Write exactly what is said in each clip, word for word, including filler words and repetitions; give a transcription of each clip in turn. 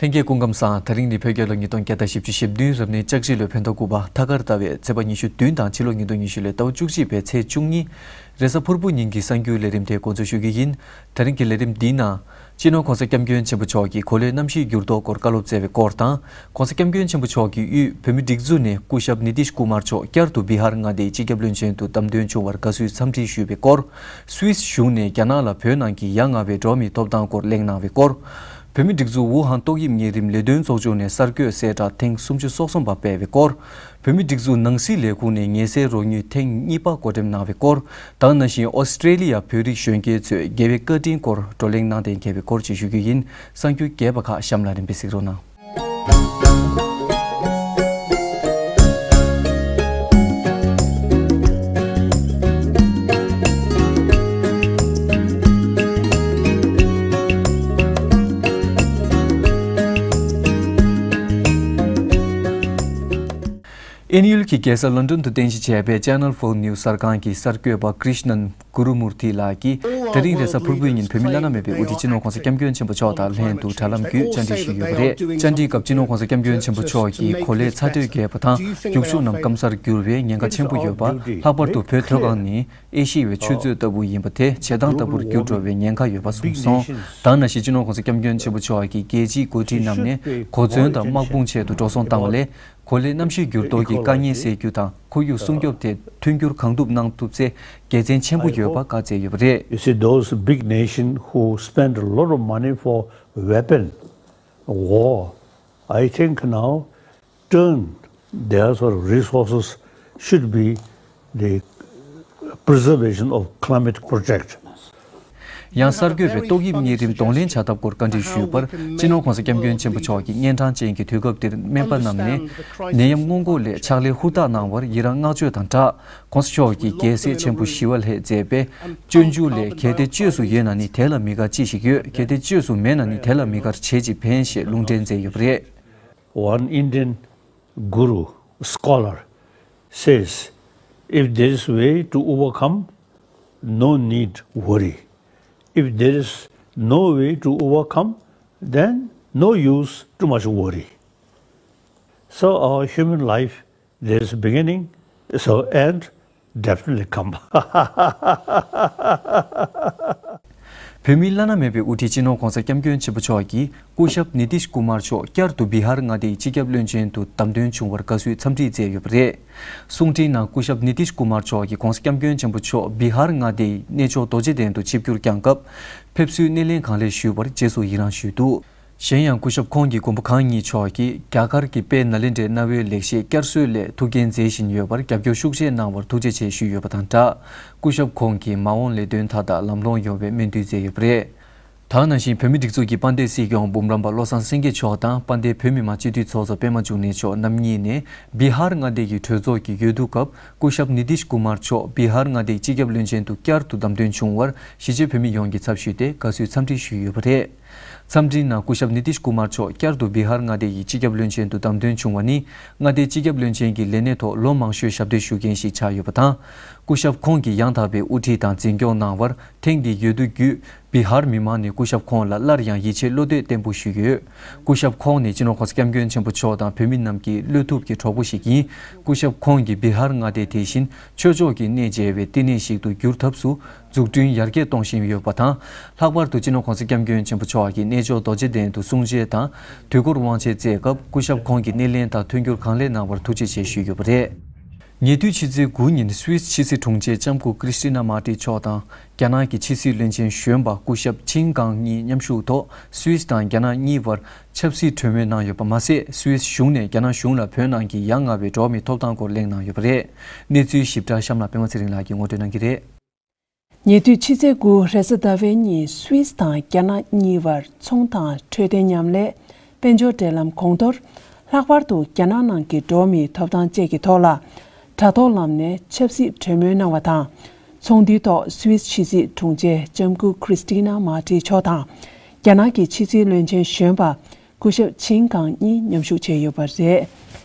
ལྷན་རྒྱས་སྐུ་ཁམས་བཟང་། དེ་རིང་ནི་བོད་རྒྱལ་ལོ་ཉིས་སྟོང་བརྒྱ་དང་བཞི་བཅུ་ཞེ་བདུན། རབ་གནས་ལྕགས་བྱི་ལོའི་བོད་ཟླ་དགུ་པ། ཐ་སྐར་ཟླ་བའི་ཚེས་པ་ཉི་ཤུ་བདུན་དང་ཕྱི་ལོ་ཉིས་སྟོང་ཉི་ཤུ་ལོའི་ཟླ་བ་བཅུ་གཅིག་པའི་ཚེས་བཅུ་གཉིས། རེས་གཟའ་ཕུར་བུ་ཉིན་གྱི་གསར་འགྱུར་ལས་རིམ་དེ་འགོ་འཛུགས་ཞུ་གི་ཡིན། དེ་རིང་གི་ལས་རིམ་འདིའི་ནང་། སྤྱི་ནོར་༸གོང་ས་༸སྐྱབས་མགོན་ཆེན་པོ་མཆོག་གིས་གོ་ལའི་གནམ་གཤིས་འགྱུར་ལྡོག་སྐོར་བཀའ་སློབ་སྩལ་བའི་སྐོར་དང་། ༸གོང་ས་༸སྐྱབས་མགོན་ཆེན་པོ་མཆོག་གིས་དབུས་བོད་མིའི་སྒྲིག་འཛུགས་ནས་སྐུ་ཞབས་ནི་ཏིཤ་ཀུ་མར་མཆོག་བསྐྱར་དུ་བི་ཧར་མངའ་སྡེའི་སྤྱི་ཁྱབ་བློན་ཆེན་དུ་བདམས་ཐོན་བྱུང་བར་དགའ་བསུའི་འཚམས་འདྲི་ཞུས་པའི་སྐོར། སུད་སི་གཞུང་ནས་རྒྱ་ནག་ལ་བོད་ནང་གི་ཡ་ང་བའི་འགྲོ་བ་མིའི་ཐོབ་ཐང་སྐོར་གླེང་གནང་བའི་སྐོར། བོད་མིའི་སྒྲིག་འཛུགས་ཝུ་ཧན་ཏོག་དབྱིབས་གཉན་རིམས་ལས་དོན་ཚོགས་ཆུང་ནས་གསར་འགོད་གསལ་བསྒྲགས་ཐེངས་སུམ་ཅུ་སོ་གསུམ་པ་སྤེལ་བའི་སྐོར། བོད་མིའི་སྒྲིག་འཛུགས་ནང་སྲིད་ལས་ཁུངས་ནས་ངལ་སེལ་རོགས་དངུལ་ཐེངས་གཉིས་པ་བགོ་འགྲེམས་གནང་བའི་སྐོར། ད་ག་ནང་བཞིན་ཨོ་སི་ཀྲེ་ལི་ཡ་བོད་རིགས་གཞོན་སྐྱེས་ཚོས་རྒྱལ་བའི་བཀའ་དྲིན་སྐོར་བགྲོ་གླེང་གནང་གཏན་འཁེལ་བའི་སྐོར་བཅས་ཞུ་རྒྱུ་ཡིན། གསར་འགྱུར་རྒྱས་པ་ཁག་གཤམ་ལ་རིམ་པས་གཟིགས་རོགས་གནང་། ཨེན་ཡུལ་གྱི་རྒྱལ་ས་ལོན་ཌོན་དུ་རྟེན་གཞི་བྱས་པའི་Channel Four News གསར་ཁང་གི་གསར་འགོད་པ་Krishnan Gurumurthy ལགས་ཀྱིས། དེ་རིང་རེས་གཟའ་ཕུར་བུའི་ཉིན་བོད་མི་བླ་ན་མེད་པའི་དབུ་ཁྲིད་སྤྱི་ནོར་༸གོང་ས་༸སྐྱབས་མགོན་ཆེན་པོ་མཆོག་དང་ལྷན་དུ་དྲ་ལམ་བརྒྱུད་བཅར་འདྲི་ཞུས་ཡོད་པ་རེད། བཅར་འདྲིའི་སྐབས་སྤྱི་ནོར་༸གོང་ས་༸སྐྱབས་མགོན་ཆེན་པོ་མཆོག་གིས་གོ་ལའི་ཚ་དྲོད་རྒྱས་པ་དང་རྒྱུག་ཤུགས་རྣམས་སྐམ་སར་འགྱུར་བའི་ཉེན་ཁ་ཆེན་པོ་ཡོད་པ། ལྷག་པར་དུ་བོད་མཐོ་སྒང་ནི་ཨེ་ཤི་ཡའི་ཆུ་མཛོད་ལྟ་བུ་ཡིན་པ་དེ་བྱེ་ཐང་ལྟ་བུར་འགྱུར་འགྲོ་བའི་ཉེན་ཁ་ཡོད་པ་གསུངས་སོང་། ད་ག་ནང་བཞིན་སྤྱི་ནོར་༸གོང་ས་༸སྐྱབས་མགོན་ཆེན་པོ་མཆོག་གིས་རྒྱལ་སྤྱིའི་འགོ་ཁྲིད་རྣམས་ནས་གོ་མཚོན་དང་དམག་དཔུང་ཆེད་དུ་འགྲོ་སོང་བཏང་བ་ལས། གོ་ལའི་གནམ་གཤིས་འགྱུར་ལྡོག་གི་དཀའ་ངལ་སེལ་རྒྱུ་དང་ཁོར་ཡུག་སྲུང་སྐྱོབ་ཐད་མཐུན་འགྱུར་གང་ཐུབ་གནང་ཐུབ་ཚེ་དགེ་མཚན་ཆེན་པོ་ཡོད་པ་བཀའ་སྩལ་ཡོད་པ་རེད། You see, those big nations who spend a lot of money for weapon war, I think now turn their sort of resources should be the preservation of climate project. ཡང་གསར་འགོད་པས་ཏོག་དབྱིབས་གཉན་རིམས་གདོང་ལེན་བྱ་ཐབས་སྐོར་བཀའ་འདྲི་ཞུས་པར། སྤྱི་ནོར་༸གོང་ས་༸སྐྱབས་མགོན་ཆེན་པོ་མཆོག་གིས་གཉན་འཕྲང་ཅན་གྱི་དུས་སྐབས་འདིར་སྨན་པ་རྣམས་ནས་ནད་ཡམས་སྔོན་འགོག་སླད་ཕྱག་ལས་ཧུར་ཐག་གནང་བར་ཡི་རང་བསྔགས་བརྗོད་དང་སྦྲགས། ༸གོང་ས་མཆོག་གིས་རྒྱལ་སྲས་ཆེན་པོ་ཞི་བ་ལྷས་མཛད་པའི་སྤྱོད་འཇུག་ལས། གལ་ཏེ་བཅོས་སུ་ཡོད་ན་ནི་དེ་ལ་མི་དགར་ཅི་ཞིག་ཡོད། གལ་ཏེ་བཅོས་སུ་མེད་ན་ནི་དེ་ལ་མི་དགར་བྱས་ཅི་ཕན་ཞེས་ལུང་འདྲེན་མཛད་ཡོད་པ་རེད། One Indian guru, scholar, says, if there is way to overcome, no need worry. If there is no way to overcome, then no use too much worry. So our human life, there is beginning, so end definitely come. བོད་མིའི་བླ་ན་མེད་པའི་དབུ་ཁྲིད་སྤྱི་ནོར་༸གོང་ས་༸སྐྱབས་མགོན་ཆེན་པོ་མཆོག་གིས་སྐུ་ཞབས་ནི་ཏིཤ་ཀུ་མར་མཆོག་བསྐྱར་དུ་བི་ཧར་མངའ་སྡེའི་སྤྱི་ཁྱབ་བློན་ཆེན་དུ་བདམས་ཐོན་བྱུང་བར་དགའ་བསུའི་འཚམས་འདྲི་མཛད་ཡོད་པ་རེད། གསུང་འཕྲིན་ནང་སྐུ་ཞབས་ནི་ཏིཤ་ཀུ་མར་མཆོག་གིས་༸གོང་ས་༸སྐྱབས་མགོན་ཆེན་པོ་མཆོག་བི་ཧར་མངའ་སྡེའི་གནས་མཆོག་རྡོ་རྗེ་གདན་དུ་ཆིབས་བསྒྱུར་བསྐྱངས་སྐབས། ཕེབས་བསུའི་སྣེ་ལེན་གང་ལེགས་ཞུས་པར་རྗེས་སུ་ཡི་རང་ཞུས་འདུག་གཞན་ཡང་སྐུ་ཞབས་ཁོང་གི་མགོན་པོ་གང་ཉིད་མཆོག་གིས་རྒྱ་གར་གྱི་དཔལ་ནཱ་ལེནྡྲའི་གནའ་བོའི་ལེགས་བཤད་བསྐྱར་གསོའི་སླད་ཐུགས་འགན་མཛད་བཞིན་ཡོད་པར་རྒྱབ་སྐྱོར་ཤུགས་ཆེ་གནང་བར་ཐུགས་རྗེ་ཆེ་ཞུས་ཡོད་པ་དང་སྦྲགས། སྐུ་ཞབས་ཁོང་གིས་མ་འོངས་ལས་དོན་མཐའ་དག་ལམ་ལྷོང་ཡོང་བའི་སྨོན་འདུན་མཛད་ཡོད་པ་རེད། ད་ག་ནང་བཞིན་བོད་མིའི་སྒྲིག་འཛུགས་ཀྱི་དཔལ་ལྡན་སྲིད་སྐྱོང་འབུམ་རམས་པ་བློ་བཟང་སེང་གེ་མཆོག་དང་དཔལ་ལྡན་བོད་མི་མང་སྤྱི་འཐུས་ཚོགས་གཙོ་པད་མ་འབྱུང་གནས་མཆོག་རྣམ་གཉིས་ནས་བི་ཧར་མངའ་སྡེ་ཡི་གྲོས་ཚོགས་ཀྱི་འོས་བསྡུ་སྐབས་སྐུ་ཞབས་ནི་ཏིཤ་ཀུ་མར་མཆོག་བི་ཧར་མངའ་སྡེའི་སྤྱི་ཁྱབ་བློན་ཆེན་དུ་བསྐྱར་དུ་བདམས་ཐོན་བྱུང་བར་གཞིས་བྱེས་བོད་མི་ཡོངས་ཀྱི་ཚབ་ཞུས་ཏེ་དགའ་བསུའི་འཚམས་འདྲི་ཞུས་ཡོད་པ་རེད། འཚམས་འདྲིའི་ནང་སྐུ་ཞབས་ནི་ཏིཤ་ཀུ་མར་མཆོག་བསྐྱར་དུ་བི་ཧར་མངའ་སྡེ་ཡི་སྤྱི་ཁྱབ་བློན་ཆེན་དུ་བདམས་ཐོན་བྱུང་བ་ནི་མངའ་སྡེའི་སྤྱི་ཁྱབ་བློན་ཆེན་གྱི་ལས་གནས་ཐོག་ལོ་མང་ཤོས་ཞབས་འདེགས་ཞུ་མཁན་ཞིག་ཆགས་ཡོད་པ་དང་། སྐུ་ཞབས་ཁོང་གིས་ཡང་དག་པའི་དབུ་ཁྲིད་དང་འཛིན་སྐྱོང་གནང་བར་ཐེངས་འདིའི་འོས་བསྡུ་བརྒྱུད་བི་ཧར་མི་མང་ནས་སྐུ་ཞབས་ཁོང་ལ་སླར་ཡང་ཡིད་ཆེས་བློ་གཏད་བརྟན་པོ་ཞུས་ཡོད། སྐུ་ཞབས་ཁོང་ནི་སྤྱི་ནོར་༸གོང་ས་༸སྐྱབས་མགོན་ཆེན་པོ་མཆོག་དང་བོད་མི་རྣམས་ཀྱི་བློ་ཐུབ་ཀྱི་གྲོགས་པོ་ཞིག་ཡིན། སྐུ་ཞབས་ཁོང་གིས་བི་ཧར་མངའ་སྡེ་དེ་བཞིན་ཆོས་ཕྱོགས་ཀྱི་གནས་མཇལ་བའི་བསྟི་གནས་ཤིག་ཏུ་འགྱུར་ཐབས་སུ་འཛུགས་སྐྲུན་ཡར་རྒྱས་གཏོང་བཞིན་ཡོད་པ་དང་། ལྷག་པར་དུ་སྤྱི་ནོར་༸གོང་ས་༸སྐྱབས་མགོན་ཆེན་པོ་མཆོག་གིས་གནས་མཆོག་རྡོ་རྗེ་གདན་དུ་གསུང་ཆོས་དང་དུས་འཁོར་དབང་ཆེན་བསྩལ་སྐབས་སྐུ་ཞབས་ཁོང་གིས་སྣེ་ལེན་དང་མཐུན་འགྱུར་གང་ལེགས་གནང་བར་ཐུགས་རྗེ་ཆེ་ཞུས་ཡོད་པ་རེད། ཉེ་དུས་ཕྱི་ཚེས་དགུ་ཉིན་སུད་སི་ཕྱི་སྲིད་དྲུང་ཆེ་ལྕམ་སྐུ་ཀྲིས་ཏི་ན་མར་ཏི་མཆོག་དང་རྒྱ་ནག་གི་ཕྱི་སྲིད་བློན་ཆེན་གཞོན་པ་སྐུ་ཞབས་ཆིན་ཀང་གཉིས་མཉམ་ཞུགས་ཐོག་སུད་སི་དང་རྒྱ་ནག་གཉིས་བར་ཆབ་སྲིད་གྲོས་མོལ་གནང་ཡོད་པ་མ་ཟད། སུད་སི་གཞུང་ནས་རྒྱ་ནག་གཞུང་ལ་བོད་ནང་གི་ཡ་ང་བའི་འགྲོ་བ་མིའི་ཐོབ་ཐང་སྐོར་གླེང་གནང་ཡོད་པ་རེད། གནས་ཚུལ་ཞིབ་ཕྲ་གཤམ་ལ་པད་མ་ཚེ་རིང་ལགས་ཀྱིས་ངོ་སྤྲོད་གནང་གི་རེད། ཉེ་དུས་ཕྱི་ཚེས་དགུ་རེས་གཟའ་ཟླ་བའི་ཉིན་སུད་སི་དང་རྒྱ་ནག་གཉིས་བར་ཚོང་དང་འཕྲོད་བསྟེན་མཉམ་ལས་དཔལ་འབྱོར་འབྲེལ་ལམ་གོང་མཐོར། ལྷག་པར་དུ་རྒྱ་ནག་ནང་གི་འགྲོ་བ་མིའི་ཐོབ་ཐང་བཅས་ཀྱི་ཐོག་ལ་དྲ་ཐོག་ལམ་ནས་ཆབ་སྲིད་གྲོས་མོལ་གནང་བ་དང་། ཚོགས་འདུའི་ཐོག་སུད་སི་ཕྱི་སྲིད་དྲུང་ཆེ་ལྕམ་སྐུ་ཀྲིས་ཏི་ན་མར་ཏི་མཆོག་དང་རྒྱ་ནག་གི་ཕྱི་སྲིད་བློན་ཆེན་གཞོན་པ་སྐུ་ཞབས་ཆིན་ཀང་གཉིས་མཉམ་ཞུགས་བྱས་ཡོད་པ་རེད།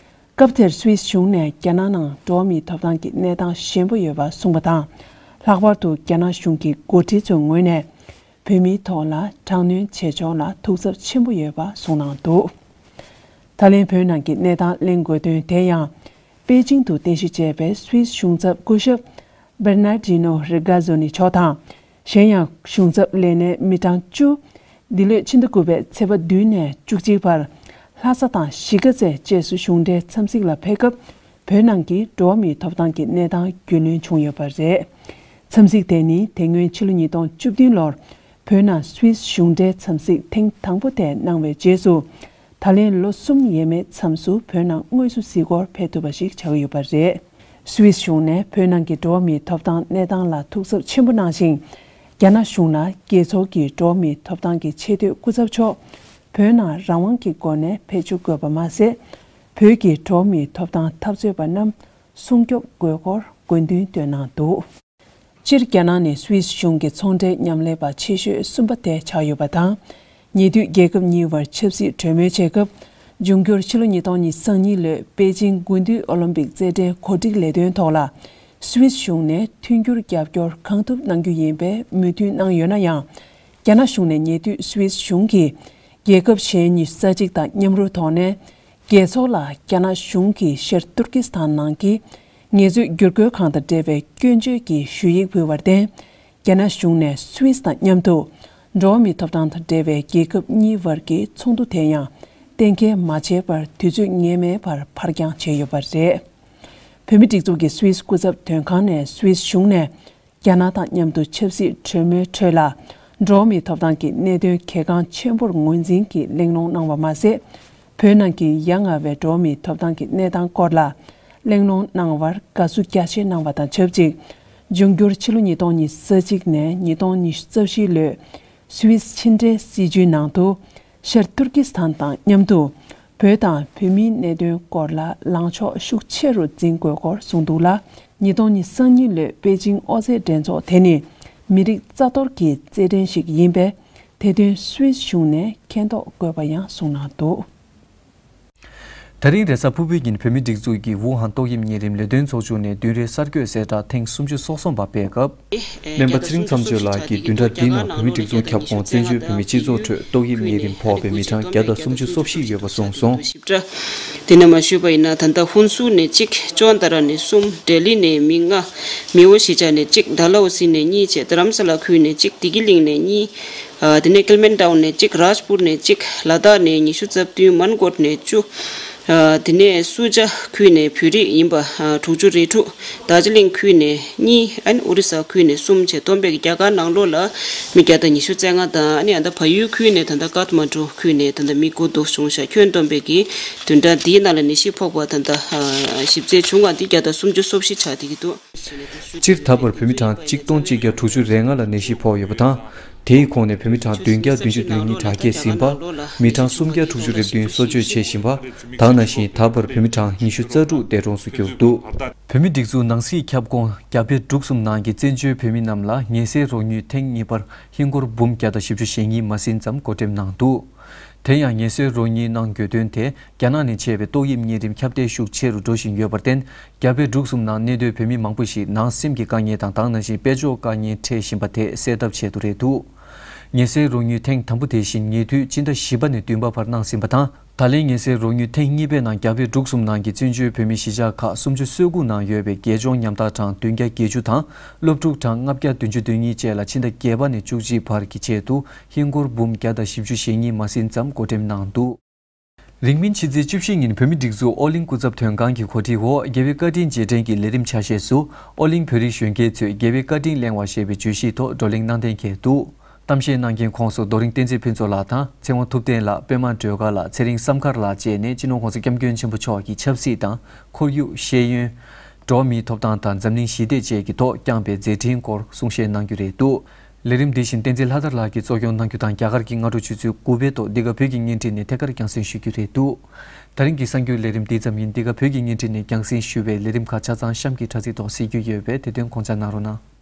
སྐབས་དེར་སུད་སི་གཞུང་ནས་རྒྱ་ནག་ནང་འགྲོ་བ་མིའི་ཐོབ་ཐང་གི་གནས་སྟངས་ཞན་པོ་ཡོད་པ་གསུངས་པ་དང་། ལྷག་པར་དུ་རྒྱ་ནག་གཞུང་གི་འགོ་ཁྲིད་ཚོའི་ངོས་ནས་ བོད་མིའི་ཐོག་ལ་དྲག་གནོན་བྱེད་ཕྱོགས་ལ་ཐུགས་འཚབ་ཆེན་པོ་ཡོད་པ་གསུངས་གནང་འདུག། ད་ལན་བོད་ནང་གི་གནས་སྟངས་གླེང་དགོས་དོན་དེ་ཡང་། པེ་ཅིང་དུ་རྟེན་གཞི་བྱས་པའི་སུད་སི་གཞུང་ཚབ་སྐུ་ཞབས་Bernardino Regazzo ནི་མཆོག་དང་། གཞན་ཡང་གཞུང་ཚབ་ལས་སྣེ་མི་གྲངས་བཅུ། འདི་ལོའི་ཕྱི་ཟླ་དགུ་པའི་ཚེས་པ་བདུན་ནས་བཅུ་གཅིག་བར། ལྷ་ས་དང་གཞིས་ཀ་རྩེ་བཅས་སུ་གཞུང་འབྲེལ་འཚམས་གཟིགས་ལ་ཕེབས་སྐབས། བོད་ནང་གི་འགྲོ་བ་མིའི་ཐོབ་ཐང་གི་གནས་སྟངས་རྒྱུས་ལོན་བྱུང་ཡོད་པ་རེད། འཚམས་གཟིགས་དེ་ནི་དེ་སྔོན་ཕྱི་ལོ་ཉིས་སྟོང་བཅུ་བདུན་ལོར་བོད་ནང་སུད་སི་གཞུང་འབྲེལ་འཚམས་གཟིགས་ཐེངས་དང་པོ་དེ་གནང་བའི་རྗེས་སུ། ད་ལན་ལོ་གསུམ་ཡས་མས་མཚམས་སུ་བོད་ནང་དངོས་སུ་གཟིགས་སྐོར་ཕེབས་ཐུབ་པ་ཞིག་ཆགས་ཀྱི་ཡོད་པ་རེད། སུད་སི་གཞུང་ནས་བོད་ནང་གི་འགྲོ་བ་མིའི་ཐོབ་ཐང་གནས་སྟངས་ལ་ཐུགས་འཚབ་ཆེན་པོ་གནང་ཞིང་། རྒྱ་ནག་གཞུང་ལ་རྒྱལ་ཚོགས་ཀྱི་འགྲོ་བ་མིའི་ཐོབ་ཐང་གི་ཆེས་མཐོའི་སྐུ་ཚབ་མཆོག་བོད་ནང་རང་དབང་གི་སྒོ་ནས་ཕེབས་བཅུག་དགོས་པ་མ་ཟད། བོད་ཀྱི་འགྲོ་བ་མིའི་ཐོབ་ཐང་འཐབ་རྩོད་པ་རྣམས་སྲུང་སྐྱོབ་དགོས་སྐོར་དགོས་འདུན་བཏོན་གནང་འདུག། སྤྱིར་རྒྱ་ནག་ནི་སུད་སི་གཞུང་གི་ཚོང་འབྲེལ་མཉམ་ལས་པ་ཆེ་ཤོས་གསུམ་པ་དེ་ཆགས་ཡོད་པ་དང་། ཉེ་དུས་རྒྱལ་ཁབ་གཉིས་བར་ཆབ་སྲིད་གྲོས་མོལ་བྱེད་སྐབས། འབྱུང་འགྱུར་ཕྱི་ལོ་ཉིས་སྟོང་ཉི་ཤུ་རྩ་གཉིས་ལོའི་པེ་ཅིང་དགུན་དུས་ཨོ་ལིམ་པིག་རྩེད་འགྲན་གོ་སྒྲིག་ལས་དོན་ཐོག་ལ། སུད་སི་གཞུང་ནས་མཐུན་འགྱུར་རྒྱབ་སྐྱོར་གང་ཐུབ་གནང་རྒྱུ་ཡིན་པའི་མོས་མཐུན་གནང་ཡོད་ན་ཡང་། རྒྱ་ནག་གཞུང་ནས་ཉེ་དུས་སུད་སི་གཞུང་གིས། རྒྱལ་ཁབ་གཞན་ཉི་ཤུ་རྩ་གཅིག་དང་མཉམ་རུབ་ཐོག་ནས། རྒྱལ་ཚོགས་ལ་རྒྱ་ནག་གཞུང་གིས་ཤར་ཏུར་ཀི་སི་ཐན་ནང་གི་ངལ་རྩོལ་བསྒྱུར་བཀོད་ཁང་དང་འབྲེལ་བའི་སྐྱོན་བརྗོད་ཀྱི་ཞུ་ཡིག་ཕུལ་བར་བརྟེན། རྒྱ་ནག་གཞུང་ནས་སུད་སི་དང་མཉམ་དུ་འགྲོ་བ་མིའི་ཐོབ་ཐང་དང་འབྲེལ་བའི་རྒྱལ་ཁབ་གཉིས་བར་གྱི་ཚོགས་འདུ་དེ་ཡང་གཏན་འཁེལ་མ་བྱས་པར་དུས་ཚོད་ངེས་མེད་པར་ཕར་འགྱངས་བྱས་ཡོད་པ་རེད། བོད་མིའི་སྒྲིག་འཛུགས་ཀྱི་སུད་སི་སྐུ་ཚབ་དོན་ཁང་ནས་སུད་སི་གཞུང་ནས། རྒྱ་ནག་དང་མཉམ་དུ་ཆབ་སྲིད་གྲོས་མོལ་ཁྲོད་ལ། འགྲོ་བ་མིའི་ཐོབ་ཐང་གི་གནད་དོན་གལ་འགངས་ཆེན་པོར་ངོས་འཛིན་གྱིས་གླེང་སློང་གནང་བ་མ་ཟད། བོད་ནང་གི་ཡ་ང་བའི་འགྲོ་བ་མིའི་ཐོབ་ཐང་གི་གནས་སྟངས་སྐོར་ལ། གླེང་སློང་གནང་བར་དགའ་བསུ་རྒྱ་ཆེ་གནང་བ་དང་ཆབས་ཅིག། འབྱུང་འགྱུར་ཕྱི་ལོ་ཉིས་སྟོང་ཉི་ཤུ་རྩ་གཅིག་ནས་ཉིས་སྟོང་ཉི་ཤུ་རྩ་བཞི་ལོའི་སུད་སི་ཕྱི་འབྲེལ་སྲིད་བྱུས་ནང་དུ། ཤར་ཏུར་ཀི་སི་ཐན་དང་མཉམ་དུ། བོད་དང་བོད་མིའི་གནད་དོན་སྐོར་ལ་ལངས་ཕྱོགས་ཤུགས་ཆེ་རུ་འཛིན་དགོས་སྐོར་གསུངས་འདུག་ལ། ཉིས་སྟོང་ཉི་ཤུ་རྩ་གཉིས་ལོའི་པེ་ཅིང་ཨོ་རྩེད་འགྲན་ཚོགས་དེ་ནི་མི་རིགས་རྩ་གཏོར་གྱི་རྩེད་འགྲན་ཞིག་ཡིན་པས། དེ་དོན་སུད་སི་གཞུང་ནས་མཁྱེན་རྟོགས་དགོས་པ་ཡང་གསུངས་གནང་འདུག། ད་རིང་རེས་གཟའ་ཕུར་བུའི་ཉིན་བོད་མིའི་སྒྲིག་འཛུགས་ཀྱི་ཝུ་ཧན་ཏོག་དབྱིབས་གཉན་རིམས་ལས་དོན་ཚོགས་ཆུང་ནས་བདུན་རེའི་གསར་འགོད་གསལ་བསྒྲགས་ཐེངས་སུམ་ཅུ་སོ་གསུམ་པ་སྤེལ་སྐབས། སྨན་པ་ཚེ་རིང་མཚམས་གཅོད་ལགས་ཀྱིས་བདུན་ཕྲག་འདིའི་ནང་བོད་མིའི་སྒྲིག་འཛུགས་ཁྱབ་ཁོངས་བཙན་བྱོལ་བོད་མིའི་སྤྱི་ཚོགས་ཁྲོད་ཏོག་དབྱིབས་གཉན་རིམས་ཕོག་པའི་མི་གྲངས་བརྒྱ་དང་སུམ་ཅུ་སོ་བཞི་ཡོད་པ་གསུངས་སོང་། དེ་ནས་མ་ཞུས་པ་ཡིན་ན། ད་ལྟ་ཧུན་སུར་ནས་གཅིག་ཅོན་ཏ་ར་ནས་གསུམ། ལྡི་ལི་ནས་མི་ལྔ། མེའོ་གཞིས་ཆགས་ནས་གཅིག་རྡ་ལའོ་སི་ནས་གཉིས་བཅས་རྡ་རམ་ས་ལ་ཁུལ་ནས་གཅིག་བདེ་སྐྱིད་གླིང་ནས་གཉིས། ཨ། དེ་ནས་ཀལ་མན་ཏའོ་ནས་གཅིག་རཱཇ་པུར་ནས་གཅིག་ལ་དྭགས་ནས་ཉི་ཤུ་རྩ་བདུན། མན་གོཊ་ནས་བཅུ། ཨ། དེ་ནས་སུ་ཇཱ་ཁུལ་ནས་བོད་རིགས་ཡིན་པ། ཨ། དྲུག་ཅུ་རེ་དྲུག་རྡོ་རྗེ་གླིང་ཁུལ་ནས་གཉིས། ཨན་ཨོ་རི་ས་ཁུལ་ནས་གསུམ་བཅས་བསྡོམས་པས་རྒྱ་གར་ནང་ལོགས་ལ་མི་བརྒྱ་དང་ཉི་ཤུ་རྩ་ལྔ་དང་། ཨ་ནི་ཨ་ད་བལ་ཡུལ་ཁུལ་ནས་ད་ལྟ་ཀཏ་མན་ཌུ་ཁུལ་ནས་ད་ལྟ་མི་དགུ་འདུག་བྱུང་ཤག་ཁྱོན་བསྡོམས་པས་ཀྱི་བདུན་ཕྲག་འདིའི་ནང་ལ་ནད་གཞི་ཕོག་པ་ད་ལྟ། ཨ། ཞིབ་རྩད་བྱུང་བ་འདི་བརྒྱ་དང་སུམ་ཅུ་སོ་བཞི་ཆགས་བསྡད་ཀྱི་འདུག། སྤྱིར་ད་བར་བོད་མི་གྲངས་གཅིག་སྟོང་གཅིག་བརྒྱ་དྲུག་ཅུ་རེ་ལྔ་ལ་ནད་གཞི་ཕོག་ཡོད་པ་དང་། དེའི་ཁོངས་ནས་བོད་མི་གྲངས་བདུན་བརྒྱ་བདུན་ཅུ་དོན་གཉིས་དྲག་སྐྱེད་ཟིན་པ། མི་གྲངས་སུམ་བརྒྱ་དྲུག་ཅུ་རེ་བདུན་གསོ་བཅོས་བྱེད་བཞིན་པ། ད་ག་ནང་བཞིན་ད་བར་བོད་མི་གྲངས་ཉི་ཤུ་རྩ་དྲུག་འདས་གྲོངས་སུ་གྱུར་འདུག། བོད་མིའི་སྒྲིག་འཛུགས་ནང་སྲིད་ཁྱབ་ཁོངས་རྒྱ་བལ་འབྲུག་གསུམ་ནང་གི་བཙན་བྱོལ་བོད་མི་རྣམས་ལ་ངལ་སེལ་རོགས་དངུལ་ཐེངས་གཉིས་པར་ཧིན་སྒོར་འབུམ་བརྒྱ་དང་བཞི་བཅུ་ཞེ་གཉིས་མ་ཟིན་ཙམ་བགོ་འགྲེམས་གནང་འདུག། དེ་ཡང་ངལ་སེལ་རོགས་དངུལ་གནང་དགོས་དོན་དེ། རྒྱ་ནག་ནས་མཆེད་པའི་ཏོག་དབྱིབས་གཉན་རིམས་ཁྱབ་གདལ་ཤུགས་ཆེ་རུ་འགྲོ་བཞིན་ཡོད་པར་བརྟེན། རྒྱ་བལ་འབྲུག་གསུམ་ནང་གནས་སྡོད་བོད་མི་མང་པོ་ཞིག་ནང་སེམས་ཀྱི་དཀའ་ངལ་དང་། ད་ག་ནང་བཞིན་དཔལ་འབྱོར་དཀའ་ངལ་འཕྲད་བཞིན་པ་དེ་སེལ་ཐབས་ཆེད་དུ་རེད་འདུག། ངལ་སེལ་རོགས་དངུལ་ཐེངས་དང་པོ་དེ་བཞིན་ཉེ་དུས་སྤྱི་ཟླ་བཞི་པ་ནས་བདུན་པ་བར་གནང་ཟིན་པ་དང་། ད་ལན་ངལ་སེལ་རོགས་དངུལ་ཐེངས་གཉིས་པའི་ནང་རྒྱ་བལ་འབྲུག་གསུམ་ནང་གི་བཙན་བྱོལ་བོད་མི་གཞིས་ཆགས་ཁག་སུམ་ཅུ་སོ་དགུ་ནང་ཡོད་པའི་རྒས་གཅོང་ཉམ་ཐག་གྲངས་བདུན་བརྒྱ་བརྒྱད་ཅུ་དང་། སློབ་ཕྲུག་གྲངས་ལྔ་བརྒྱ་བདུན་ཅུ་དོན་གཉིས་བཅས་ལ་ཕྱི་ཟླ་བརྒྱད་པ་ནས་བཅུ་གཅིག་བར་གྱི་ཆེད་དུ་ཧིན་སྒོར་འབུམ་བརྒྱ་དང་བཞི་བཅུ་ཞེ་གཉིས་མ་ཟིན་ཙམ་བགོ་འགྲེམས་གནང་འདུག། རིང་མིན་ཕྱི་ཚེས་བཅུ་བཞི་ཉིན་བོད་མིའི་སྒྲིག་འཛུགས་ཨོ་གླིང་སྐུ་ཚབ་དོན་ཁང་གི་གོ་སྒྲིག་འོག་རྒྱལ་བའི་བཀའ་དྲིན་རྗེས་དྲན་གྱི་ལས་རིམ་ཆ་ཤས་སུ། ཨོ་གླིང་བོད་རིགས་གཞོན་སྐྱེས་ཚོས་རྒྱལ་བའི་བཀའ་དྲིན་གླེང་བ་ཞེས་པའི་བརྗོད་གཞིའི་ཐོག་བགྲོ་གླེང་གནང་གཏན་འཁེལ་འདུག། གཏམ་བཤད་གནང་མཁན་ཁོངས་སུ་རྡོ་རིང་བསྟན་འཛིན་ཕུན་ཚོགས་ལགས་དང་། ཚེ་དབང་ཐུབ་བསྟན་ལགས། པད་མ་སྒྲོལ་དཀར་ལགས། ཚེ་རིང་བསམ་མཁར་ལགས་བཅས་ནས་སྤྱི་ནོར་༸གོང་ས་༸སྐྱབས་མགོན་ཆེན་པོ་མཆོག་གིས་ཆབ་སྲིད་དང་། ཁོར་ཡུག་ཤེས་ཡོན། འགྲོ་བ་མིའི་ཐོབ་ཐང་དང་འཛམ་གླིང་ཞི་བདེ་བཅས་ཀྱི་ཐོག་བསྐྱངས་པའི་མཛད་འཕྲིན་སྐོར་གསུང་བཤད་གནང་རྒྱུ་རེད་འདུག། ལས་རིམ་འདི་བཞིན་བསྟན་འཛིན་ལྷ་དར་ལགས་ཀྱིས་གཙོ་སྐྱོང་གནང་རྒྱུ་དང་། རྒྱ་གར་གྱི་སྔ་དྲོ་ཆུ་ཚོད་དགུ་པའི་ཐོག་འདི་ག་བོད་ཀྱི་བརྙན་འཕྲིན་ནས་ཐད་ཀར་རྒྱང་སྲིང་ཞུ་རྒྱུ་རེད་འདུག། ད་རིང་གི་གསར་འགྱུར་ལས་རིམ་འདི་ཙམ་ཡིན། འདི་ག་བོད་ཀྱི་བརྙན་འཕྲིན་ནས་རྒྱང་སྲིང་ཞུ་བའི་ལས་རིམ་ཁག་ཆ་ཚང་གཤམ་གྱི་དྲ་ཚིགས་ཐོག་གཟིགས་རྒྱུ་ཡོད་པས་དེ་དོན་དགོངས་འཇགས་གནང་རོགས་གནང་།